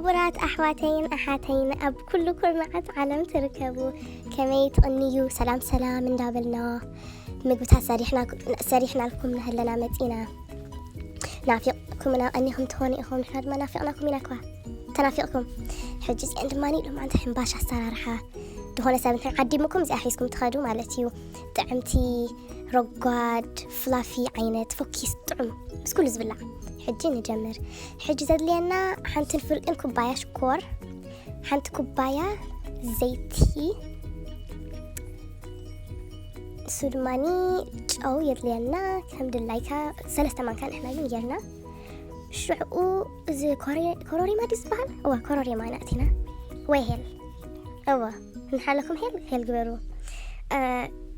ክቡራት ኣሕዋተይን ኣሓተይን ኣብ ኩሉ ኩርናዓት ዓለም ትርከቡ፣ ከመይ ትቕንዩ? ሰላም ሰላም እንዳበልና ምግብታት ሰሪሕና-፣ ሰሪሕናልኩም ንህለና መጺና። ናፊቕኩምና ቀኒኹም ትኾኑ ኢኹም፣ ንሕና ድማ ናፊቕናኩም ኢና እኳ። ተናፊቕኩም። ሕጂ እዚአን ድማ ሎማዓንቲ ሕምባሻ ኣሰራርሓ ዝኾነ ሰብ እንተ ዓዲሙኩም እዚኣ ሒዝኩም ትኸዱ ማለት እዩ። ጥዕምቲ፣ ረጓድ፣ ፍላፊ ዓይነት፣ ፈኪስ፣ ጥዑም፣ ምስ ኩሉ ዝብላዕ። ሕጂ ንጀምር። ሕጂ ዘድልየና ሓንትን ፍርቅን ኩባያ ሽኮር፣ ሓንቲ ኩባያ ዘይቲ፣ እሱ ድማኒ ጨው የድልየና ከም ድላይካ፣ ሰለስተ ማንካ ንሕና ግን ጌርና። ሽዑ እዚ ኮሬ-፣ ኮሮሪማ ድዩ ዝበሃል? እወ፣ ኮሮሪማ ኢና ኣእቲና። ወይ ሄል። እወ፣ እንሓለኩም ሄል፣ ሄል ግበሩ። እ፣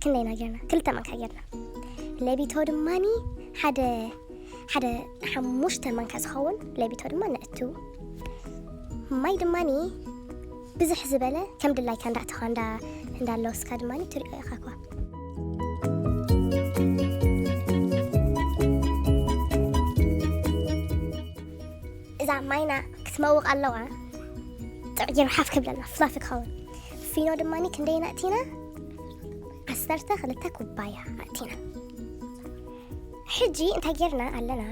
ክንደይና ጌርና? ክልተ ማንካ ጌርና። ለቢቶ ድማኒ ሓደ፣ ሓደ ሓሙሽተ ማንካ ዝኸውን ለቢቶ ድማ ነእቱ። ማይ ድማኒ ብዝሕ ዝበለ ከም ድላይካ እንዳእተኻ እንዳ-፣ እንዳለወስካ ድማኒ ትሪኦ ኢኻ እኳ። እዛ ማይና ክትመውቕ ኣለዋ። ጥዑይ ገይሩ ሓፍ ክብለና፣ ፍላፊ ክኸውን። ፊኖ ድማኒ ክንደይ ኢና ኣእቲና? ዓሰርተ ክልተ ኩባያ ኣእቲና። ሕጂ እንታይ ጌርና ኣለና?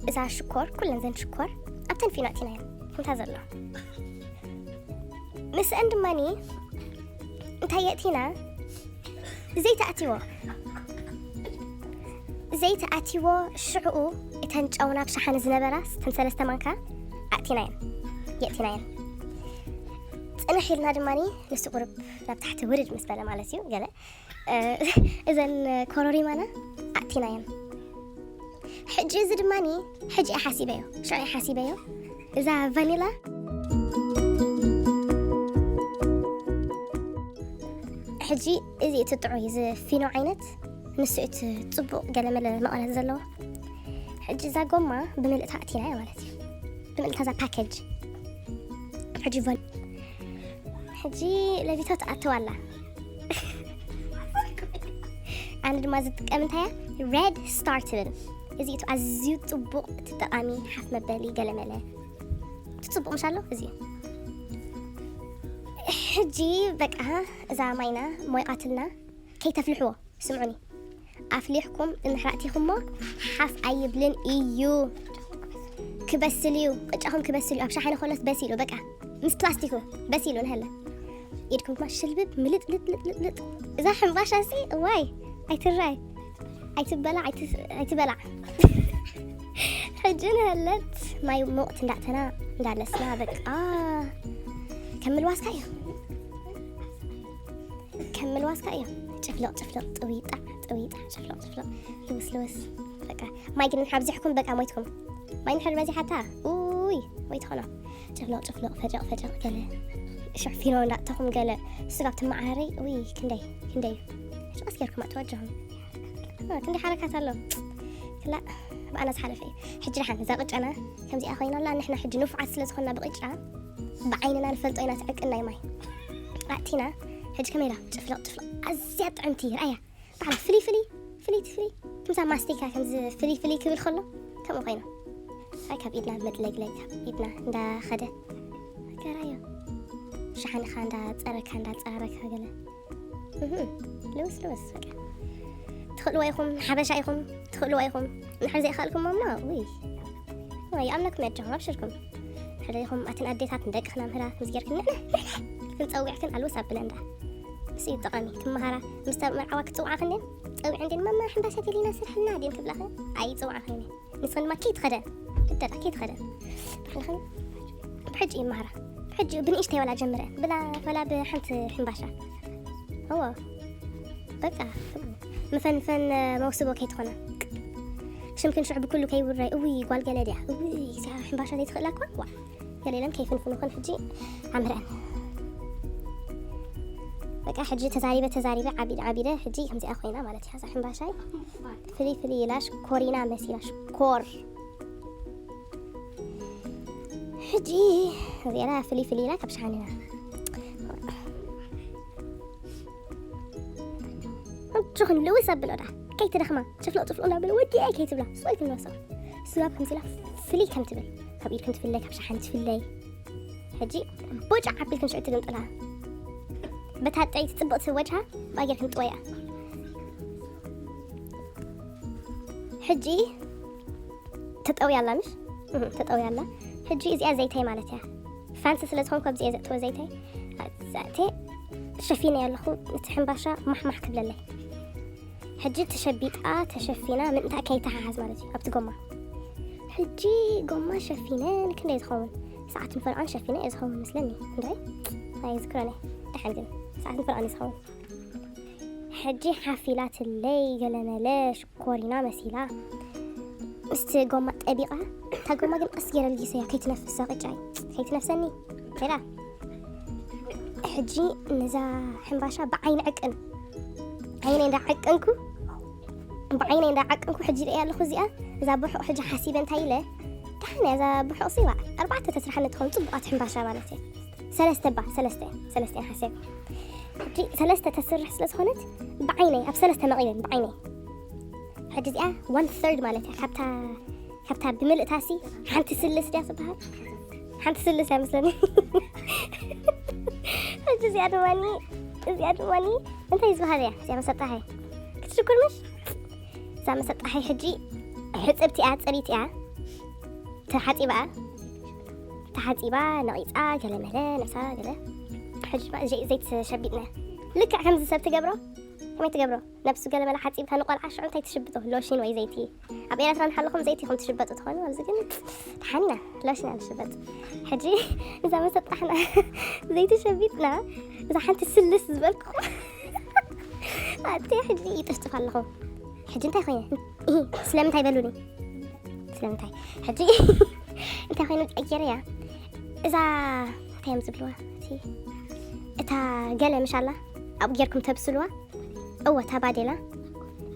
እዛ ሽኮር፣ ኩለን ዘን ሽኮር ኣብተን ፊኖ ኣእቲና እየን። ከምታ ዘሎ። ምስአን ድማኒ እንታይ የእቲና? ዘይቲ ኣእቲዎ። ዘይቲ ኣእቲዎ፣ ሽዕኡ እተን ጨውና ኣብ ሸሓነ ዝነበራ፣ እተን ሰለስተ ማንካ ኣእቲናየን፣ የእቲናየን። ጽንሕ ኢልና ድማኒ ንሱ ቁርብ ናብ ታሕቲ ውርድ ምስ በለ ማለት እዩ፣ ገለ፣ እ፣ እዘን ኮሮሪማና ኣእቲናየን። ሕጂ እዚ ድማኒ፣ ሕጂ እየ ሓሲበዮ፣ ሽዑ እየ ሓሲበዮ። እዛ ቫኒላ፣ ሕጂ እዚ እቲ ጥዑይ፣ እዚ ፊኖ ዓይነት፣ ንሱ እቲ ጽቡቕ ገለመለ መቐረት ዘለዎ። ሕጂ እዛ ጎማ ብምልእታ ኣእቲናያ ማለት እዩ። ብምልእታ እዛ ፓኬጅ። ሕጂ ቫን-፣ ሕጂ ለቢቶ ትኣትው ኣላ። ኣነ ድማ ዝጥቀም እንታይ እያ? ሬድ ስታር ትብል። እዚ እቲ ኣዝዩ ጽቡቕ፣ እቲ ጠቓሚ ሓፍ መበሊ ገለመለ። እቲ ጽቡቕ ምሽ ኣሎ? እዚ እዩ። ሕጂ በቃ እዛ ማይና ሞይቓትልና፣ ከይተፍልሕዎ። ስምዑኒ። ኣፍሊሕኩም እንድሕር ኣእቲኹሞ ሓፍ ኣይብልን እዩ። ክበስል እዩ። ቅጫኹም ክበስል እዩ። ኣብ ሸሓነ ከሎስ በሲሉ፣ በቃ። ምስ ፕላስቲኩ በሲሉ ንሀለ። ኢድኩም ድማ ሽልብብ ምልጥ ልጥ ልጥ ልጥ ልጥ። እዛ ሕምባሻ ሲ፣ እዋይ፣ ኣይትራይ። ኣይትበላዕ፣ ኣይትስ-፣ ኣይትበላዕ። ሕጂ ንሀለት ማይ ሙቕት እንዳእተና፣ እንዳለስና፣ በቃ። ከም ምልዋስካ እዩ። ከም ምልዋስካ እዩ። ጭፍልቕ፣ ጭፍልቕ፣ ጥዊጣ፣ ጥዊጣ፣ ጭፍልቕ፣ ጭፍልቕ፣ ልውስ፣ ልውስ። በቃ፣ ማይ ግን ሓብዚሕኩም፣ በቃ፣ ሞይትኩም። ማይ እንድሕር በዚሓታ፣ ኡይ፣ ሞይት ኾኖ። ጭፍልቕ፣ ጭፍልቕ፣ ፈጨቕ፣ ፈጨቕ፣ ገለ። ሽሕ ፊኖ እንዳእተኹም ገለ። ስጋብ ትመዓራረይ፣ ኡይ፣ ክንደይ፣ ክንደይ እዩ። ሽቐስ ጌርኩም ኣትዋጀኹም። እ፣ ክንደይ ሓረካት ኣሎ። ክላእ፣ ብኣና ዝሓለፈ እዩ። ሕጂ ደሓን፣ እዛ ቅጫና ከምዚኣ ኮይና ኣላ። ንሕና ሕጂ ንፉዓት ስለ ዝኾንና ብቅጫ፣ ብዓይንና ንፈልጦ ኢና፣ ትዕቅን ናይ ማይ። ኣእቲና፣ ሕጂ ከመይ ኢላ? ጭፍልቕ፣ ጭፍልቕ። ኣዝያ ጥዕምቲ፣ ርኣያ። በዓል ፍሊ፣ ፍሊ፣ ፍሊ፣ ፍሊ። ከምዛ ማስቲካ፣ ከምዚ ፍሊ፣ ፍሊ ክብል ከሎ፣ ከምኡ ኮይና። ኣይ፣ ካብ ኢድና መጥለግለግ፣ ካብ ኢድና እንዳኸደ። ገራዮ። ሸሓንኻ እንዳጸረካ፣ እንዳጸራረካ ገለ። እህ፣ ልውስ፣ ልውስ፣ በቃ። ትኽእልዎ ኢኹም፣ ሓበሻ ኢኹም፣ ትኽእልዎ ኢኹም። እንድሕር ዘይከኣልኩሞ እሞ፣ ውይ። ዋይ፣ ይኣምነኩም እየ፣ ኣጆኹም፣ ኣብሽርኩም። እንድሕር ኢኹም፣ ኣትን ኣዴታት ንደቅኽና ምህራ፣ ከምዚ ጌርክን፣ ንሕና፣ ንሕና ክንጸውዕክን ኣልውስ ኣብለን ደኣ። እሱ እዩ ጠቓሚ፣ ክመሃራ፣ ምስ ተመርዓዋ ክጽውዓኽን ድየን? ጸዊዐን ድየን? ማማ፣ ሕምባሻ ደሊና ስርሕልና ድየን ክብላኽን? ኣይጽውዓኽን እየ። ንስኽን ድማ ከይትኸደን፣ ግደዳ፣ ከይትኸደን። ባዕልኽን ብሕጂ ይመሃራ። ብሕጂ ብንእሽተይ ወላ ጀምረን። ብላ፣ ወላ ብሓንቲ ሕምባሻ። እዎ። በቃ፣ መፈንፈን መውስቦ ከይትኾና። ሽምክን ሽዑ ብኩሉ ከይውረይ። እውይ፣ ጓል ገለ ድያ? እውይ፣ እዚኣ ሕምባሻ ዘይትኽእላ እኳ? ዋ። ገለ ኢለን ከይፍንፍኑኽን ሕጂ ኣምረን። በቃ፣ ሕጂ ተዛሪበ፣ ተዛሪበ፣ ዓቢደ፣ ዓቢደ፣ ሕጂ ከምዚኣ ኮይና ማለት እያ። እዛ ሕምባሻይ ፍልይ ፍልይ ኢላ ሽኮሪና መሲላ፣ ሽኮር። ሕጂ እዚኣ ፍልይ ፍልይ ኢላ ካብ ሸሓኒና። እጆኽን ልውስ ኣብሎ ዳ፣ ከይትደኽማ፣ ጭፍልቕ ጭፍልቕ እንዳበለ ወዲኣ ከይትብላ፣ ስቕ ኢልክን ንወስኦ። ስጋብ ከምዚ ኢላ ፍልይ ከም ትብል፣ ካብ ኢድክን ትፍለይ፣ ካብ ሸሓኒ ትፍለይ። ሕጂ ቦጫ ዓቢልክን ሽዑ ትግምጥላ። በታ ጥዕይቲ ጽብቕቲ ወጅሃ ብኣየር ክንጥወያ። ሕጂ ተጠውያ ኣላ፣ ምሽ? እህ፣ ተጠውያ ኣላ። ሕጂ እዚኣ ዘይተይ ማለት እያ። ፋንሲ ስለ ዝኾንኩ ኣብዚ እየ ዘእትዎ ዘይተይ። ዘእትየ ሸፊነ ኣለኹ። እቲ ሕምባሻ ማሕማሕ ክብለለይ። ሕጂ ተሸቢጣ፣ ተሸፊና፣ ምእንታ ከይተሓሓዝ ማለት እዩ ኣብቲ ጎማ። ሕጂ ጎማ ሸፊነ ንክንደይ ዝኸውን? ሰዓትን ፈርዖን ሸፊነ እየ ዝኸውን መስለኒ። እንድዒ? ኣይዝክሮን እየ። ደሓን ግን ሰዓትን ፈርዖን እዩ ዝኸውን። ሕጂ ሓፊላትለይ ገለመለ ሽኮሪና መሲላ። ምስቲ ጎማ ጠቢቓ፣ እታ ጎማ ግን ቀስ ገይረ ልጊሰያ ከይትነፍሳ ቅጫይ። ከይትነፍሰኒ። ከይዳ። ሕጂ ነዛ ሕምባሻ ብዓይኒ ዕቅን። ዓይነይ እንዳዓቀንኩ፣ ብዓይነይ እንዳዓቀንኩ ሕጂ ርእያ ኣለኹ እዚኣ። እዛ ብርሑቕ ሕጂ ሓሲበ እንታይ ኢለ? ደሓን እያ እዛ ብርሑቕ ሲባ። ኣርባዕተ ተስርሓኒ ትኸውን ጽቡቓት ሕምባሻ ማለት እየ። ሰለስተ እባ፣ ሰለስተ እየን፣ ሰለስተ እየን ሓሲበ። ሕጂ ሰለስተ ተስርሕ ስለ ዝኾነት ብዓይነይ፣ ኣብ ሰለስተ መቒለን ብዓይነይ። ሕጂ እዚኣ one third ማለት እያ። ካብታ፣ ካብታ ብምልእታሲ ሓንቲ ስልስ ድያ ትበሃል? ሓንቲ ስልስ እያ መስለኒ። ሕጂ እዚኣ ድማኒ፣ እዚኣ ድማኒ እንታይ ዝበሃል እያ? እዚኣ መሰጣሐይ። ክትሽኩር ምሽ? እዛ መሰጣሐይ ሕጂ ሕጽብቲ እያ፣ ጽሪት እያ። ተሓጺባ፣ ተሓጺባ፣ ነቒጻ፣ ገለ መለ፣ ነብሳ ገለ። ሕጂ ድማ ዘይ-፣ ዘይት ሸቢጥና። ልክዕ ከምዚ ሰብ ትገብሮ? ከመይ ትገብሮ? ነብሱ ገለ መለ ሓጺብካ ንቆልዓ ሽዑ እንታይ ትሽብጦ? ሎሽን ወይ ዘይቲ። ኣብ ኤረትራ ንሓለኹም ዘይቲ ኢኹም ትሽበጡ ትኾኑ፣ ኣብዚ ግን ደሓን ኢና፣ ሎሽን ኢና ንሽበጥ። ሕጂ እዛ መሰጣሕና ዘይቲ ሸቢጥና፣ እዛ ሓንቲ ስልስ ዝበልኩ ኣቲ ሕጂ ይጥፍጥፍ ኣለኹ። ሕጂ እንታይ ኮይነ? እሂ፣ ስለምንታይ በሉኒ? ስለምንታይ? ሕጂ እንታይ ኮይነ ቀይረያ? እዛ እንታይ እዮም ዝብልዋ? እቲ፣ እታ ገለ ምሽ ኣላ፣ ኣብኡ ጌርኩም ተብስልዋ? እወ፣ እታ ባዴላ።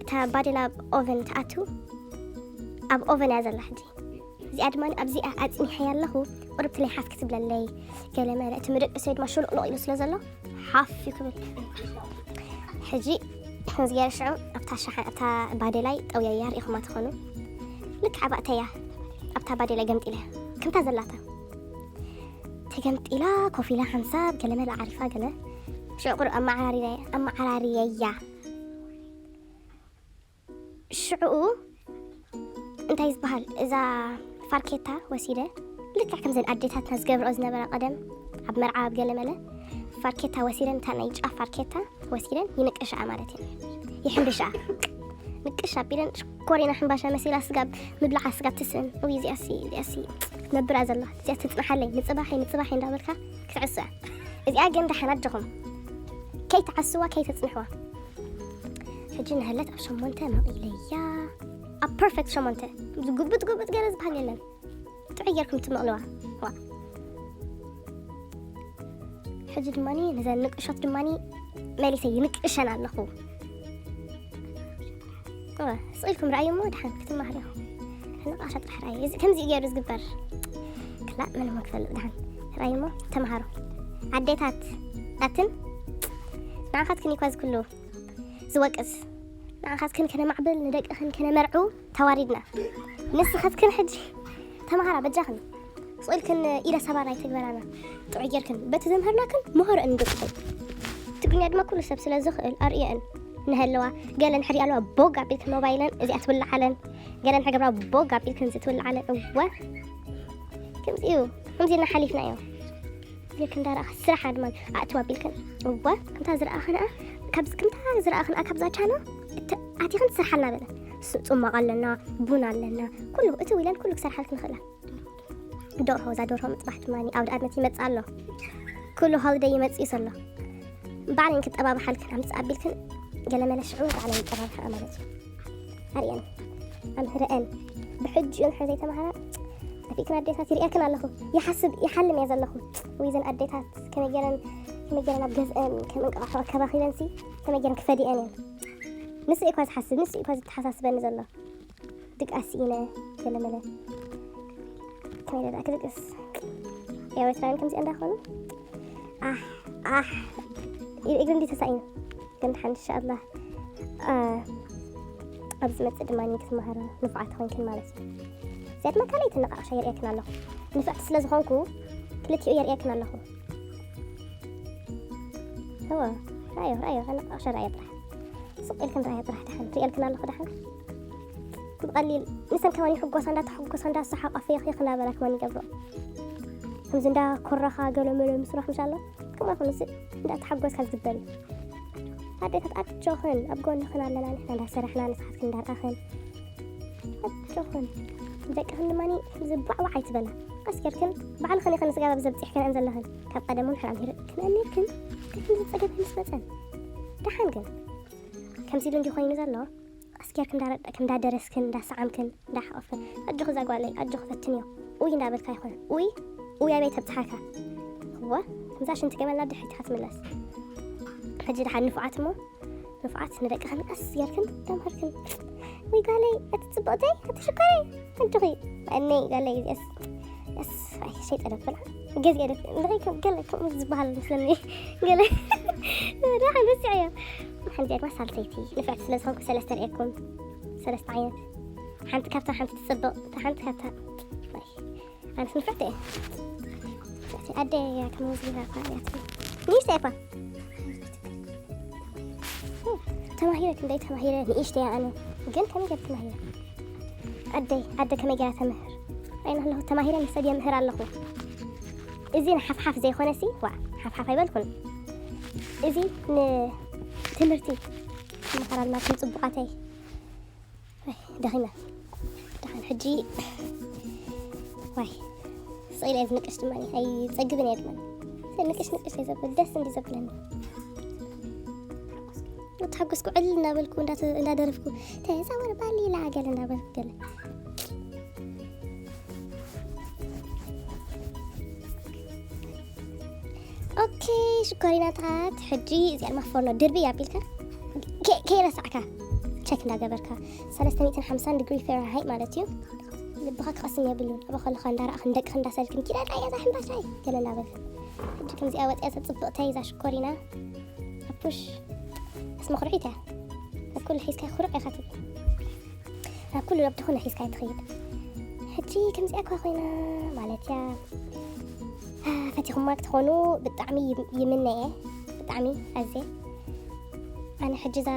እታ ባዴላ ኣብ ኦቨን ትኣቱ። ኣብ ኦቨን እያ ዘላ ሕጂ። እዚኣ ድማ ኣብዚኣ ኣጽኒሐያ ኣለኹ። ቁርብ ትለይ ሓፍ ክትብለለይ። ገለ መለ፣ እቲ ምድቅሰይ ድማ ሽሉቕሉቕ ኢሉ ስለ ዘሎ፣ ሓፍ እዩ ክብል። ሕጂ፣ እዚ ገይረ ሽዑ ኣብታ ሸሓ-፣ ኣብታ ባዴላይ ጠውያያ ርኢኹማ ትኾኑ። ልክዕ ኣባእተያ ኣብታ ባዴላይ ገምጢለ። ከምታ ዘላታ። ተገምጢላ፣ ኮፍ ኢላ ሓንሳብ፣ ገለ መለ ዓሪፋ፣ ገለ። ሽዑ ቁሩብ ኣመዓራሪረያ-፣ ኣመዓራሪየያ። ሽዑ እንታይ ዝበሃል፣ እዛ ፋርኬታ ወሲደ፣ ልክዕ ከምዘን ኣዴታትና ዝገብርኦ ዝነበራ ቀደም፣ ኣብ መርዓ ኣብ ገለ መለ፣ ፋርኬታ ወሲደን፣ እታ ናይ ጫፍ ፋርኬታ ወሲደን ይንቅሻኣ ማለት እየን። ይሕንብሻኣ። ንቅሽ ኣቢለን ሽኮሪና ሕምባሻ መሲላ ስጋብ ምብላዓ ስጋብ ትስእን። እውይ፣ እዚኣሲ፣ እዚኣሲ ክትነብራ ዘላ። እዚኣ ትጽንሓለይ፣ ንጽባሐይ፣ ንጽባሐይ እንዳበልካ ክትዕስያ። እዚኣ ግን ደሓን ኣጆኹም። ከይትዓስዋ፣ ከይተጽንሕዋ። ሕጂ ንሃለት ኣብ ሸሞንተ መቒለያ። ኣብ ፐርፌክት ሸሞንተ። ጉብጥ ጉብጥ ገለ ዝበሃል የለን። ጥዑይ ጌርኩም ትመቕልዋ። ዋ። ሕጂ ድማኒ ነዘን ንቅሾት ድማኒ መሊሰ ይንቅሸን ኣለኹ። እወ፣ ስቕ ኢልኩም ረኣዩ እሞ ደሓን ክትመሃሩ ኢኹም። ንቃሻ ጥራሕ ረኣዩ። እዚ ከምዚ እዩ ገይሩ ዝግበር። ክላእ መን እሞ ክፈልጥ ደሓን። ረኣዩ እሞ ተምሃሩ። ኣዴታት፣ ኣትን፣ ንዓኻትክን እዩ እኳ እዚ ኩሉ ዝወቅስ። ንዓኻትክን ከነማዕብል፣ ንደቅኽን ከነመርዕው ተዋሪድና። ንስኻትክን ሕጂ ተምሃራ በጃኽን። ስቕ ኢልክን ኢደ ሰባራ ኣይትግበራና። ጥዑይ ጌርክን በቲ ዘምሃርናክን ምሃረን ደቅኽን። ትግርኛ ድማ ኩሉ ሰብ ስለ ዝኽእል ኣርእየን ንሀለዋ። ገለን ሕሪ ኣለዋ ቦግ ኣቢልክን ሞባይለን እዚኣ ትብልዓለን። ገለን ሕገብራ ቦግ ኣቢልክን እዚ ትብልዓለን። እወ። ከምዚ እዩ። ከምዚ ኢልና ሓሊፍናዮ። ልክ እንዳረኣኻ ስራሕ ድማ ኣእትዋ ኣቢልክን። እወ፣ ከምታ ዝረኣኽንኣ፣ ካብዚ ከምታ ዝረኣኽንኣ ካብዛ ቻና እተ-፣ ኣቲኽን ትሰርሓልና በለ። ስ-፣ ጽማቕ ኣለና፣ ቡን ኣለና፣ ኩሉ እቲ ዊለን ኩሉ ክሰርሓልክን ይኽእላ። ደርሆ፣ እዛ ደርሆ ምጥባሕ ድማ ኣውደ ኣመት ይመጽእ ኣሎ። ኩሉ ሆሊደይ ይመጽእ እዩ ዘሎ። ባዕለይን ክጠባብሓልክን ኣምጽእ ኣቢልክን ገለ መለ ሽዑ ባዕለይን ይጠባብሓ ማለት እዩ። ኣርእየን፣ ኣምህረአን። ብሕጂኡ ንሕና ዘይተምሃራ ጠፊእክን ኣዴታት ይርእየክን ኣለኹ። ይሓስብ፣ ይሓልም እየ ዘለኹ። ወይ ዘን ኣዴታት ከመይ ገይረን፣ ከመይ ገይረን ኣብ ገዝአን ከም እንቋቑሖ ኣከባኺበንሲ ከመይ ገይረን ክፈድየን እየን። ንሱ እዩ እኳ ዝሓስብ፣ ንሱ እዩ እኳ ዝተሓሳስበኒ ዘሎ። ድቃስ ኢነ ገለመለ። ከመይ ኢለ ደኣ ክድቅስ? ኤርትራውያን ከምዚኣ እንዳኾኑ ኣሕ፣ ኣሕ፣ ኢሉ እግሪ እንዲ ተሳኢኑ። ግን ድሓን ኢንሻኣላህ፣ አ፣ ኣብ ዝመጽእ ድማ ክትመሃራ ንፉዓት ኮይንክን ማለት እዩ። እዚኣ ድማ ካልኣይቲ ነቃቕሻ የርእየክን ኣለኹ። ንፍዕቲ ስለ ዝኾንኩ ክልቲኡ የርእየክን ኣለኹ። እወ፣ ራዮ፣ ራዮ፣ ኣነ ቁሻ ራዮ ጥራሕ። ስቕ ኢልክን ራዮ ጥራሕ ደሓን። ሪኤልክን ኣለኹ ደሓን። ብቐሊል፣ ንሰን ከማን ይሕጎሳ፣ እንዳተሐጎሳ፣ እንዳሰሓቓ፣ ፈየኽ የኽ እንዳበላ ከማን ይገብሮ። ከምዚ እንዳኮረኻ ገለ መለ ምስራሕ ምሻሎ፣ ከምኡ ይኹን፣ እዚ እንዳተሓጎስካ ዝግበር እዩ። ኣዴታት ኣጆኽን፣ ኣብ ጎንኽን ኣለና፣ ንሕና እንዳሰራሕና፣ ንስኻትክን እንዳርኣኽን። ኣጆኽን። ደቅኽን ድማ ከምዚ ባዕባዕ ኣይትበላ። ቀስ ጌርክን፣ ባዕልኽን ኢኽን ስጋብ ኣብዚ ኣብጺሕክን ዘለኽን። ካብ ቀደም እውን ሓራም ሂር-፣ ክንእምነክን፣ ክንዝጸገብ ምስ መጸን። ደሓን ግን፣ ከምዚ ኢሉ እንዲ ኮይኑ ዘሎ፣ ቀስ ጌርክን እንዳረዳእክን፣ እንዳደረስክን፣ እንዳሰዓምክን፣ እንዳሓቆፍክን። ኣጆኺ እዛ ጓለይ፣ ኣጆኺ ፈትንዮ። ኡይ እንዳበልካ ኣይኮነን። ኡይ፣ ኡይ ኣበይ ተብጽሓካ? እወ፣ ከምዛ ሽንቲ ገመል ናብ ድሕሪት ኢኻ ትምለስ። ሕጂ ደሓን ንፉዓት እሞ፣ ንፉዓት ንደቅኽን ቀስ ጌርክን ተምሃርክን። ወይ ጓለይ፣ ኣቲ ጽብቕተይ፣ ኣቲ ሽኮረይ፣ ኣጆኺ። እኔ ጓለይ፣ የስ፣ የስ፣ ኣይ፣ ሸይጠ ደብላ። ገዚአ ደብ-፣ እንታይ ከም፣ ገለ ከምኡ ዝበሃል መስለኒ። ገለ፣ ደሓን በሲዐ እያ። ሓንቲ ጀግና ሳልሰይቲ፣ ንፍዕቲ ስለ ዝኾንኩ ሰለስተ ርእየኩም። ሰለስተ ዓይነት። ሓንቲ ካብታ ሓንቲ ትጽብቕ፣ እታ ሓንቲ ካብታ። ኣይ፣ ኣነስ ንፍዕቲ እየ። ንፍዕቲ ኣደ እያ፣ ከም ወዝቢላ እኳ እያ ትብል። ንእሽተይ እኳ። ተማሂረ፣ ክንደይ ተማሂረ፣ ንእሽተይ እያ ኣነ። ግን ከመይ ገይረ ተማሂረ? ኣደይ፣ ኣደ ከመይ ገይራ ተምህር? ኣይነ ኣለኹ፣ ተማሂረ ንሰብ የምህር ኣለኹ። እዚ ንሓፍሓፍ ዘይኮነሲ፣ ዋ፣ ሓፍሓፍ ኣይበልኩን። እዚ ንትምህርቲ፣ መኸራልና፣ ጽቡቓተይ። ኣይ፣ ደኺመ። ደሓን ሕጂ፣ ዋይ፣ ስቕ ኢለ እየ ዝንቅሽ ድማ፣ ኣይጸግብን እየ ድማ። ንቅሽ ንቅሽ እየ ዘብል፣ ደስ እንዲ ዘብለኒ። ተሓጎስኩ፣ ዕል እናበልኩ፣ እንዳተ-፣ እንዳደረፍኩ፣ "ተዛወር ባሊላ" ገለ እንዳበልኩ ገለ። ኦኬ፣ ሽኮሪናታት፣ ሕጂ እዚኣ ድማ ፎርኖ ድርቢ ኣቢልካ፣ ከ-፣ ከይረሳዕካ ቸክ እንዳገበርካ፣ ሰለስተ ሚእትን ሓምሳን ዲግሪ ፋራንሃይት ማለት እዩ። ልብኻ ክቐስን የብሉን። ኣብ ከለኻ እንዳረኣኽን ደቅኽን እንዳሰልክን፣ "ኪዳ ጣያ እዛ ሕምባሻይ" ገለ እንዳበልክን። ሕጂ ከምዚኣ ወፂኣ፣ እዛ ፅብቕተይ፣ እዛ ሽኮሪና፣ ኣፑሽ፣ ኣስመ ኩርዒት እያ። ኣብ ኩሉ ሒዝካ ኩርዕ ኢኻ ትብል። ናብ ኩሉ ናብ ዝኾነ ሒዝካ ትኸይድ። ሕጂ ከምዚኣ እኳ ኮይና ማለት እያ። አ፣ ፈቲኹማ ክትኾኑ ብጣዕሚ ይም-፣ ይምነ እየ። ብጣዕሚ ኣዜ። ኣነ ሕጂ እዛ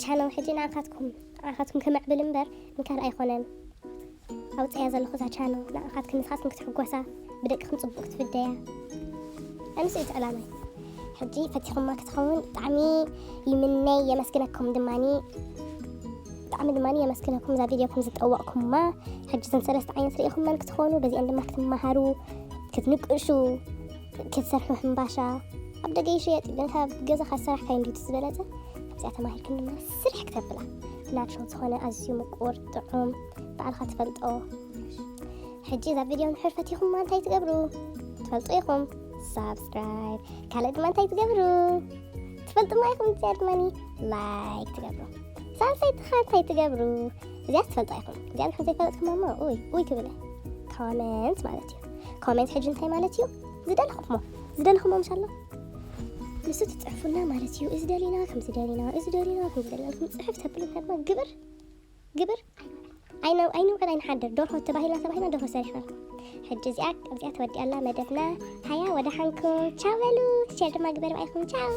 ቻነል ሕጂ ንዓኻትኩም፣ ንዓኻትኩም ከመዕብል እምበር ንካልእ ኣይኮነን። ኣውፅያ ዘለኹ እዛ ቻነል ንዓኻትክን ንስኻትክን ክትሕጎሳ፣ ብደቅኽን ፅቡቕ ክትፍደያ። ኣንስ እቲ ዕላማይ። ሕጂ ፈቲኹማ ክትኸውን ብጣዕሚ ይምነይ፣ የመስግነኩም ድማኒ። ብጣዕሚ ድማኒ የመስግነኩም እዛ ቪድዮኩም ዝጠወቕኩማ። ሕጂ እዘን ሰለስተ ዓይነት ርኢኹመን ክትኾኑ፣ በዚአን ድማ ክትመሃሩ፣ ክትንቅሹ፣ ክትሰርሑ ሕምባሻ። ኣብ ደገ ይሽየጥ እዩ፣ ግን ካብ ገዛኻ ዝሰራሕካዮ እንድዩ እቲ ዝበለጸ። ካብዚኣ ተማሂርክን ድማ ስርሕ ክተብላ። ናቹራል ዝኾነ ኣዝዩ ምቁር፣ ጥዑም፣ ባዕልኻ ትፈልጦ። ሕጂ እዛ ቪድዮ እንድሕር ፈቲኹማ እንታይ ትገብሩ? ትፈልጡ ኢኹም። ሳብስክራይብ። ካልእ ድማ እንታይ ትገብሩ? ትፈልጡ ማ ኢኹም። እዚኣ ድማኒ ላይክ ትገብሩ። ሳልሰይቲ ኸ እንታይ ትገብሩ? እዚኣ ትፈልጡ ኢኹም። እዚኣ ንሕን ዘይፈለጥኩም እሞ፣ ኡይ፣ ኡይ ክብል እየ። ኮመንት ማለት እዩ። ኮመንት ሕጂ እንታይ ማለት እዩ? ዝደለኹሞ፣ ዝደለኹሞ ምሻሎ። ንሱ ትጽሕፉና ማለት እዩ። እዚ ደሊና፣ ከምዚ ደሊና፣ እዚ ደሊና፣ ከምዚ ደሊና፣ ኢልኩም ጽሕፍ ተብሉ፣ እንታይ ድማ ግብር፣ ግብር። ኣይነ-፣ ኣይንውዕል ኣይንሓድር። ደርሆ ተባሂልና፣ ተባሂልና ደርሆ ሰሪሕናልኩም። ሕጂ እዚኣ፣ ኣብዚኣ ተወዲኣ ኣላ መደብና። ሃያ፣ ወደ ሓንኩም። ቻው በሉ። ሼር ድማ ግበር ባይኹም። ቻው።